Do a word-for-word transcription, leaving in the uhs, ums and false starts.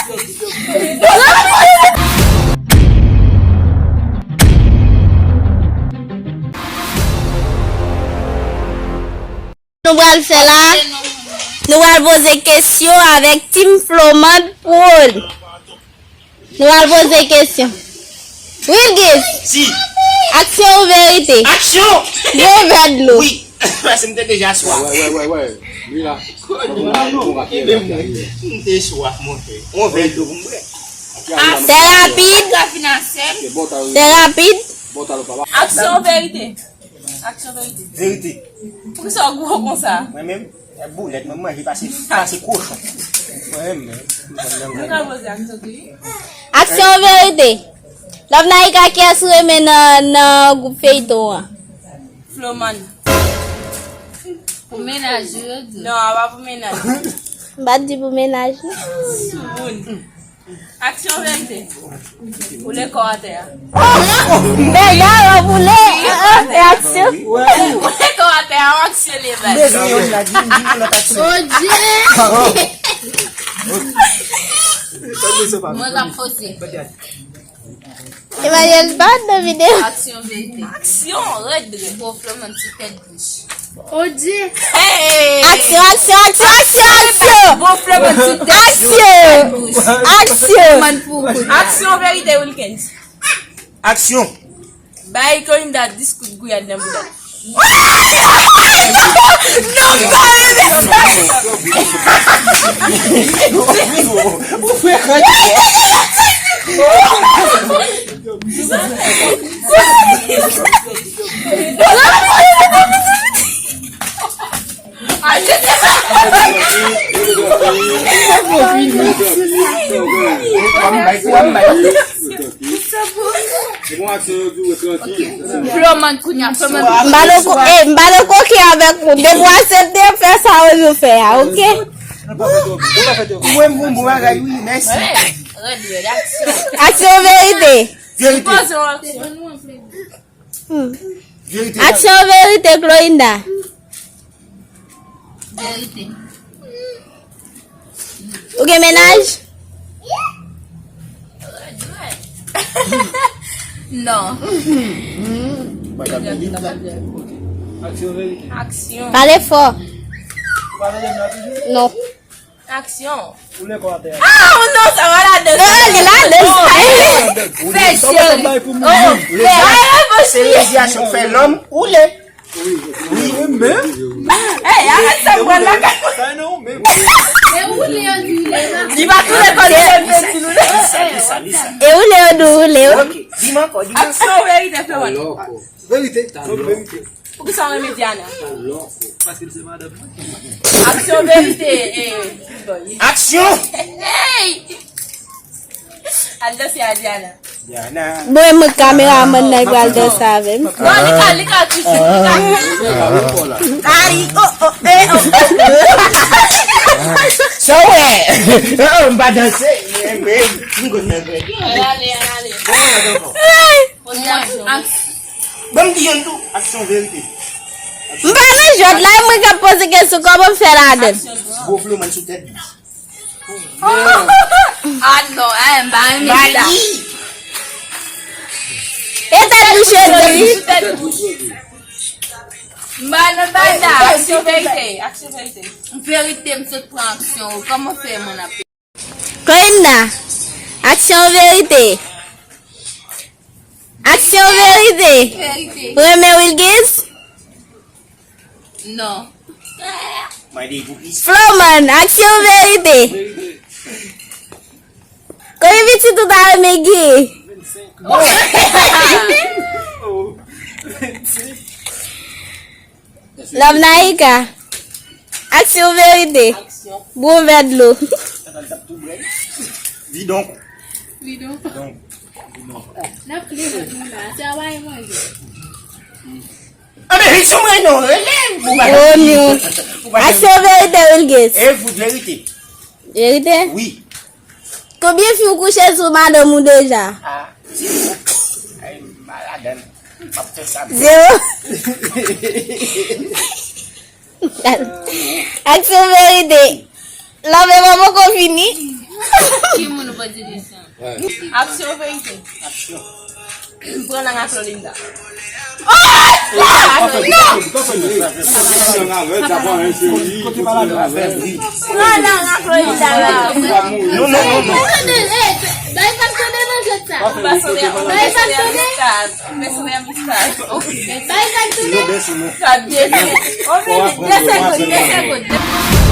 Nou pral fè la, nou pral poze kesyon avèk Team Flomand Prod. Nou pral poze kesyon. Wilgis, si. Aksyon ou verite? Aksyon! Bwè yon vè dlo. Wi. Paske m te deja swaf. Wè, wè, wè, wè. Wi la. M te swaf, monchè. Yon vè dlo pou m bwè. Trè rapid. Trè rapid. Aksyon ou verite? Aksyon verite. Verite. Poukisa w gwo konsa? Mwen menm, e boulèt mwen manje pase, pase kochon. Mwen menm. Nou ka poze aksyon ki? Aksyon verite. Love Naika, kiyès ou renmen nan, nan gwoup feyton an? Flomand. Pou mennaj ou yo di. Non, a pa pou mennaj. M pa t di pou mennaj, non. Soumoun. Aksyon verite. Ou lè kò atè a. Nèg la, w ap boule. Ah, ah, e aksyon. Ou lè kò atè a, ou aksyon li bay. Mwen ka poze. Emmanuel pa nan videyo. Aksyon verite. Aksyon rèd rèd. Gwo Flomand sou tèt bouch. Odye. Hey! Aksyon, aksyon, aksyon, aksyon, aksyon! Gwo Flomand sou tèt bouch. Aksyon! Aksyon! Flomand pou kounye a. Aksyon verite, Wilkens. Aksyon. Bay Kolinda dis kout gouyad nan bouda. Non, pa mete sa. Flomand kounye a, Flomand. M pa nan ko-, eh, m pa nan koke avèk ou. Depi w aksepte fè sa ou vle fè a, oke? Mwen, bon, bon bagay, wi, mèsi. Aksyon verite. Verite. Hmm. Verite. Aksyon verite, Clorinda? Verite. Ou gen mennaj? Non. Aksyon verite. Aksyon. Pale fò. Ou pa vle m la toujou? Non. Aksyon. Ou lè kò atè a. Ah, non, sa va ladan. Non, li ladan. Fè cheri. Oh, fè. Ay, ay, fè lòm ou lè. Wi, men. Hey, arèt sa, mwen la. Sa non, men. E ou lè, ou lè la. Li va tou lè kò li lè. E ou lè, ou lè. Ok, di m ankò, di m ankò. Aksyon ou verite, fè wè. Verite. Verite. Poukisa w renmen Diana? Paske l se madanm mwen. Aksyon verite, eh, Aksyon! Hey! Al danse a Diana. Diana. Bon, e mwen kameramann nan ki pral danse avè m. Non, li ka, li ka toujou, li ka toujou. Ay, oh, oh, eh, oh. Sa w wè? Oh, oh, m pa danse. M konn nan vre. Al ale, al ale. Poze aksyon. Ban m di youn tou, aksyon verite. M pa nan jwèt la, e mwen k ap poze kesyon, kòman m fè ladan l? Gwo Flomand sou tèt bouch. Ah non, eh, m pa renmen sa. E tèt bouch yo di. M pa nan banda, aksyon verite, aksyon verite. Verite, m sot pran aksyon, kòman fè moun ap Clorinda, aksyon verite? Aksyon verite? Verite. Ou renmen Wilgis? Non. Flomand, aksyon verite? Konbyen pitit ou ta renmen gen? Love Naika. Aksyon verite? Aksyon. Bwè yon vè dlo. Vidon. Vidon. Vidon. N ap pile lòt moun la. Se a w a manje. A, men, vidon mwen non, rele. Oh, non. Aksyon verite, Wilgis? E fout verite. Verite? Wi. Konbyen fi ou kouche sou madanm ou deja? Ah, zero. Ay, maladan. M ap fè sa. Zero. Aksyon verite. Love pa poko fini. Ki moun ou poze kesyon? Aksyon ou verite? Pran lang ak Lolinda. Pran lang ak Lolinda la. Non, non, non, non. Bay Fab Tande nan jwèt sa. Bay Fab Tande. Bay Fab Tande. Sa de segonn, de segonn.